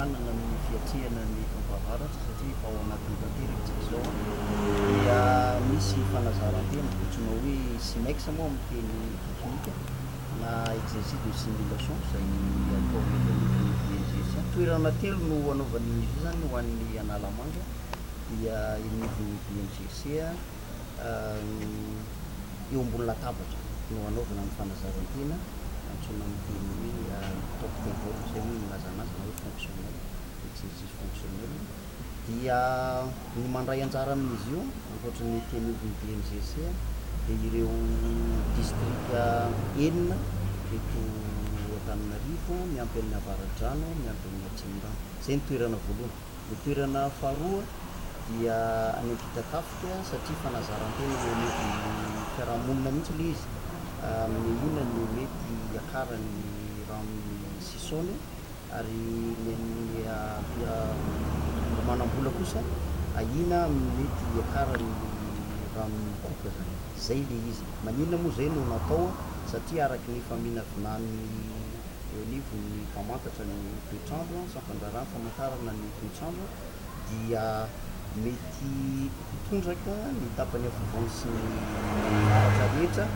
fiomanana amin'ny fiatrehana ny taom-pahavaratra satria efa ao anatiny tanteraka isika izao dia misy fanazaran-tena antsoina hoe SIMEX moa amin'ny teny teknika na exercice de simulation izay atao eto anivon'ny BNGRC. Toerana telo no anaovan'izy io izany ho an'ny Analamanga dia eny anivon'ny BNGRC eo ambony latabatra no anaovana ny fanazaran-tena antsoina amin'ny teny hoe top table izay moa no ilazana azy na hoe fonctionnel, exercice fonctionnel dia ny mandray anjara amin'izy io ankoatry ny ety anivon'ny BNGC dia ireo distrika enina eto Antananarivo miampy an'ny Avaradrano miampy an'ny Atsimondrano. Izay ny toerana voalohany. Ny toerana faharoa dia any Ampitatafika satria fanazaran-tena eo anivon'ny fiarahamonina mihitsy ilay izy amin'ny inona no mety hiakaran'ny ranon'ny Sisaony ary ny an'ny manam-bola kosa ahiana amin'ny mety hiakaran'ny ranon'ny Ikopa izany. Izay ilay izy. Maninona moa izay no natao satria araka ny faminavinan'ny eo anivon'ny mpamantatra ny toetr'andro, sampan-draharaha famantarana ny toetr'andro, dia mety ho tondraka ny tapany afovoany sy ny avaratra rehetra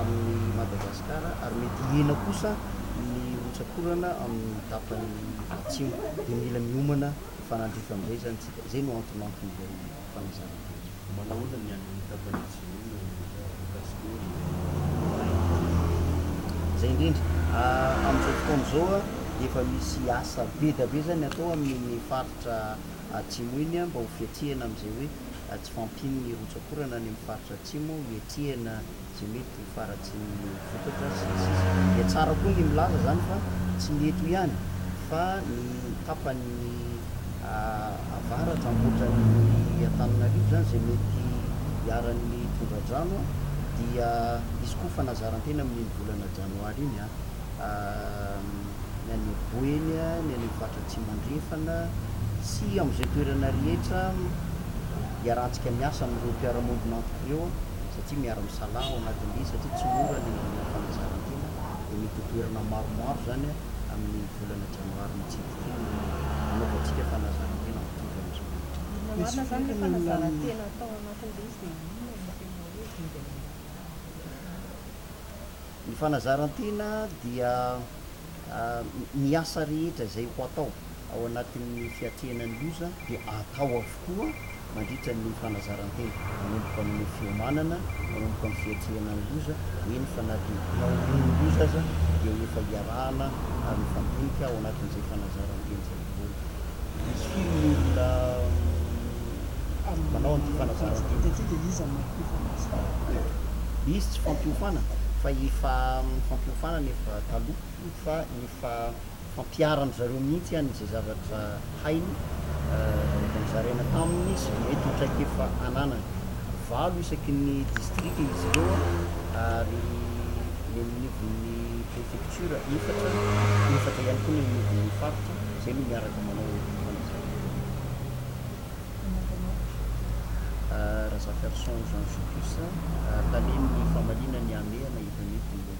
amin'i Madagasikara ary mety hihena kosa ny rotsak'orana amin'ny tapany atsimo. Dia mila miomana mifanandrify amin'izay izany isika. Izay no antonanton'ilay fanazarantena. Manahoana ny any amin'ny tapany atsimo iny mikasika hoe Izay indrindra. Amin'izao fotoana izao dia efa misy asa be dia be izany atao amin'iny faritra atsimo iny mba ho fiatrehana amin'izay hoe tsy fahampian'ny rotsak'orana any amin'ny faritra atsimo, hiatrehana izay mety ho faharatsian'ny vokatra sy ny sisa. Dia tsara koa ny milaza izany fa tsy ny eto ihany fa ny tapany avaratra ankoatra ny Antananarivo izany izay mety hiharan'ny tondra-drano dia hisy koa fanazaran-tena amin'iny volana janoary iny ny any Boeny, ny any amin'ny faritra Atsimo Andrefana sy amin'izay toerana rehetra iarahantsika miasa amin'ireo mpiara-miombon'antoka ireo satria miara-misalahy ao anatin'ilay izy satria tsy mora ny manao fanazaran-tena dia mety ho toerana maromaro izany amin'ny volana janoary mitsidika iny no hanaovantsika fanazaran-tena mitovy amin'izao rehetra. Inona marina izany ilay fanazaran-tena atao anatin'ilay izy dia inona no tena hoe dingana Ny fanazaran-tena dia ny asa rehetra izay ho atao ao anatin'ny fiatrehana ny loza dia atao avokoa mandritra ny fanazaran-tena, manomboka amin'ny fiomanana, manomboka amin'ny fiatrehana ny loza, eny fa na dia aorian'ny loza aza dia efa iarahana ary mifampidinika ao anatin'izay fanazaran-tena izay daholo. Misy firy ny olona manao an'ity fanazaran-tena ity? Izy tsy fampiofana fa efa fampiofanana efa taloha fa efa fampiharan-dry zareo mihitsy an'izay zavatra hainy, zavatra nozaraina taminy sy mety ho traikefa ananany. Valo isaky ny distrika izy ireo ary ny eny anivon'ny prefecture efatra, efatra ihany koa ny eny anivon'ny faritra, izay no miaraka manao ity fanazarana ity. Razafiarison Jean Julius, talen'ny famaliana ny hamehana eto anivon'ny.